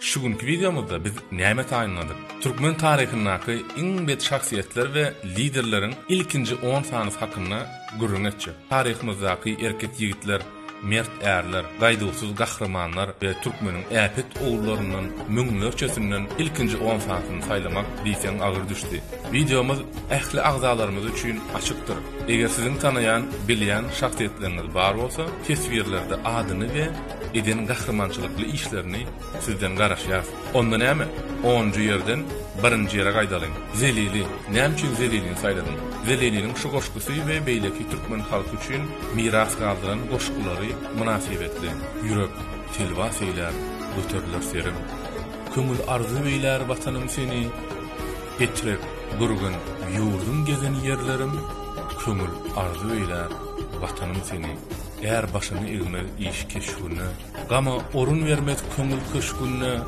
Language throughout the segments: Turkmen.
Şu günki wideomyzda biz näme taýynladyk? Türkmen taryhyndaky iň bet şahsyýetler we liderleriň ilkinji on sanysy hakynda gürrüň etjek. Taryhymyzdaky erkek ýigitler, mert ärler, gaýduwsyz gahrymanlar we türkmeniň äpet ogullaryndan müňlerçesinden ilkinji on sanysyny saýlamak diýseň agyr düşdi. Wideomyz ähli agzalarymyz üçin açykdyr. Eger siziň tanaýan, bilýän şahsyýetleriňiz bar bolsa, teswirlerde adyny we eden gahrymançylykly işlerini sizden garaşýas. Onda näme, onunjy ýerden birinji ýere gaýdalyň. Zelili, näme üçin Zelilini saýladyň? Zeliliniň şu goşgusy we beýleki türkmen halky üçin miras galdyran goşgulary mynasybetli. Ýürek telwas eýlär, göteriler serim. Köňül arzuw eýlär Watanym seni. Etrek, Gürgen, ýurdum gezen ýerlerim, Köňül arzuw eýlär Watanym seni. Är başyny egmez iş keşgüne. Gama orun bermez köňül köşgünde,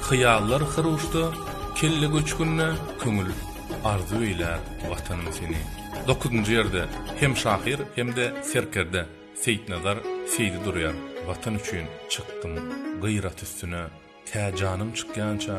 Hyýallar hyruşda, kelle göçgünde, Köňül arzuw eýlär Watanym seni. Dokuzynjy ýerde hem şahyr, hem-de serkerde Seýitnazar Seýdi durýar. Watan üçin çykdym gyrat üstüne, Tä janym çykýança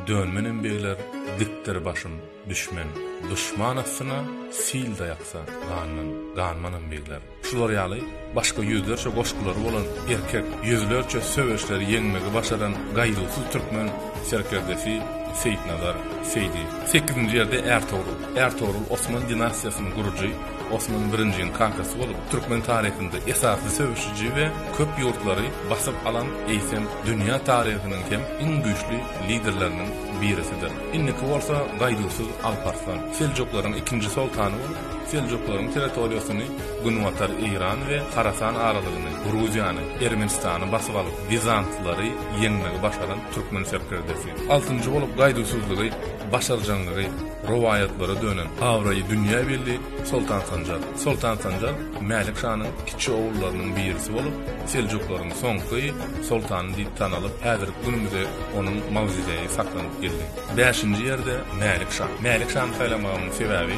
dönmenem begler, Dikdir başym düşmen duşman astyna, Sil daýaksa gandan ganmanam begler. Şular ýaly başga ýüzlerçe goşgulary bolan erkek, ýüzlerçe söweşleri ýeňmegi başaran gaýduwsyz türkmen serkerdesi Seýitnazar Seýdi. Sekizinji ýerde Ärtogrul. Ärtogrul Osman dinastiýasyny gurujy Osman birinjiň kakasy bolup, türkmen taryhynda esasy söweşiji we köp ýurtlary basyp alan, eýsem, dünýä taryhynyň hem iň güýçli liderleriniň birisidir. Indiki bolsa gaýduwsyz Alparslan. Seljuklaryň ikinji soltany bolup, Seljuklaryň territoriýasyny Günbatar Eýran we Harasan aralygyny, Gruziýany, Ermenistany basyp alyp, wizantlary ýeňmegi başaran türkmen serkerdesi. Altynjy bolup gaýduwsyzlygy, başarjaňlygy rowaýatlara dönen, abraýy dünýä belli Soltan Sanjar. Soltan Sanjar Mälik şanyň kiçi ogullarynyň birisi bolup, seljuklaryň soňky soltany diýip tanalyp, häzirki günümize onuň mawzoleýi saklanyp geldi. Bäşinji ýerde Mälik şa. Mälik şany saýlamagymyň sebäbi,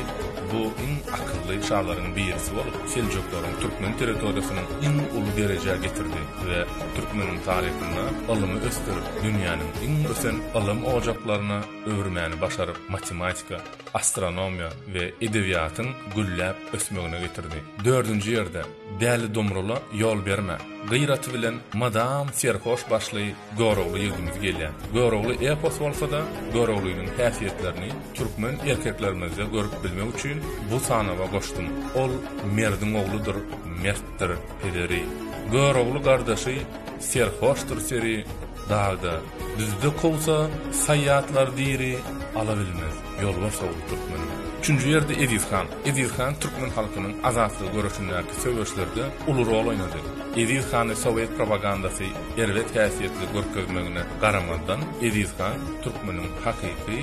bu iň akylly şalaryň birisi bolup, seljuklaryň türkmen territoriýasynyň iň uly derejä getirdi we türkmeniň taryhynda ylymy ösdürip, dünýäniň iň ösen ylym ojaklaryna öwürmäni başaryp, matematika, astronomiýa we edebiýatyň gülläp ösmegine getirdi. Dördünji ýerde, Däli Domrula ýol berme! Gyraty bilen mydam serhoş başly Görogly ýigdimiz gelýär. Görogly epos bolsa-da, Göroglynyň häsiýetlerini türkmen erkeklerimizde görüp bilmek üçin bu sanawa goşdum. Ol merdiň ogludyr, mertdir pederi. Görogly gardaşy serhoşdyr seri, Dagda, düzde kowsa saýýatlar diri, Alabilmez ýolbars ogly türkmeniň. Üçünji ýerde Eziz han. Eziz han türkmen halkynyň azatlygy göreşindäki söweşlerde uly rol oýnady. Eziz hany sowet propagandasy erbet häsiýetli görkezmegine garamazdan, Eziz han türkmeniň hakyky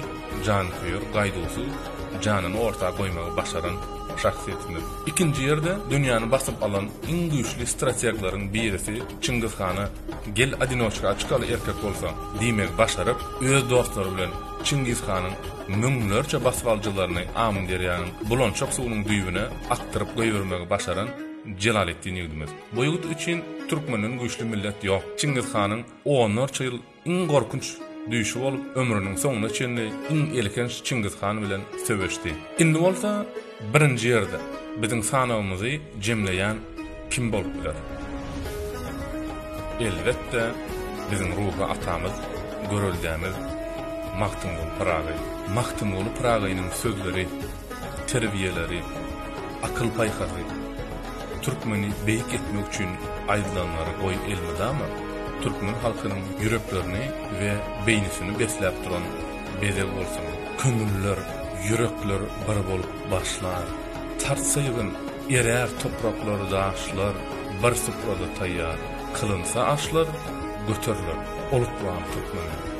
janköýer, gaýduwsyz, janyny orta goýmagy başaran şahsyýetimiz. Ikinji ýerde dünýäni basyp alan iň güýçli strategleriň birisi Çingiz hana Gel odinoçka çykaly erkek bolsaň diýmegi başaryp, öz dostlary bilen Çingiz hanyň müňlerçe basybalyjylaryny Amyderýanyň bulançak suwunyň düýbüne akdyryp goýbermegi başaran Jelaletdin ýigdimiz. Bu ýigit üçin türkmenden güýçli millet ýok. Çingiz hanyň onlarça ýyl iň gorkunç düýşi bolup, ömrüniň soňuna çenli iň elhenç Çingiz han bilen söweşdi. Indi bolsa birinji ýerde biziň sanawymyzy jemleýän kim bolup biler? Elbetde, biziň ruhy atamyz, göreldämiz Magtymguly Pyragy. Magtymguly Pyragynyň sözleri, terbiýeleri, akyl-paýhasy türkmeni beýik etmek üçin aýdylanlary goý elmydama türkmen halkynyň ýüreklerini we beýnisini besläp duran bezeg bolsun. Köňüller, ýürekler bir bolup başlar. Tartsa ýygyn, erär topraklar, daşlar, Bir suprada taýýar kylynsa aşlar, Göteriler oluklan türkmeniň.